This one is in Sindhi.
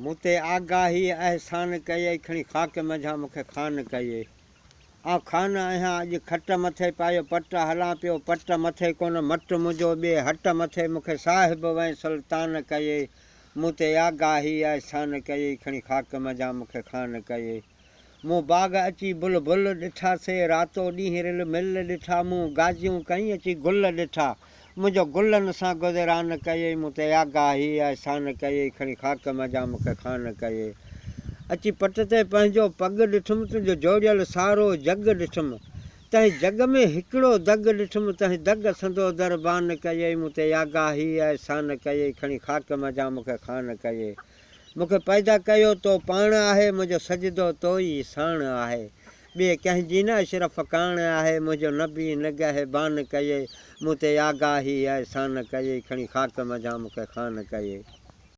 مون تي آگاهي احسان ڪيئي، کڻي خاڪ منجهان مون کي خان ڪيئي. آء خان آهيان اڄ کٽ مٿي پايو پٽ هلان پيو پٽ مٿي ڪونه مٽ منهنجو ٻئي هٽ مٿي مون کي صاحب وئين سلطان ڪيئي. مون تي آگاهي احسان ڪيئي، کڻي خاڪ منجهان مون کي خان ڪيئي. مون باغ اچي بلبل ڏٺا سي راتو ڏينهن رل مل ڏٺا مون غازيون ڪئين اچي گل ڏٺا منهنجو گلن سان گذران ڪيئي مون تي آگاهي احسان ڪيئي کڻي خاڪ منجهان مون کي خان ڪيئي اچي پٽ تي پنهنجو پڳ ڏٺم تنهنجو جوڙيل سارو جڳ ڏٺم تنهن جڳ ۾ هڪڙو دڳ ڏٺم تنهن دڳ سندو دربان ڪيئي مون تي آگاهي احسان ڪيئي کڻي خاڪ منجهان مون کي خان ڪيئي. مون کي پيدا ڪيو تو پاڻ آهي، منهنجو سجدو تو ئي ساڻ آهي. ٻئي ڪنهن جي نه اشرف ڪاڻ آهي، منهنجو نبي نگهبان ڪيئي، مون تي آگاهي احسان ڪيئي، کڻي خاڪ منجهان مون کي خان ڪيئي.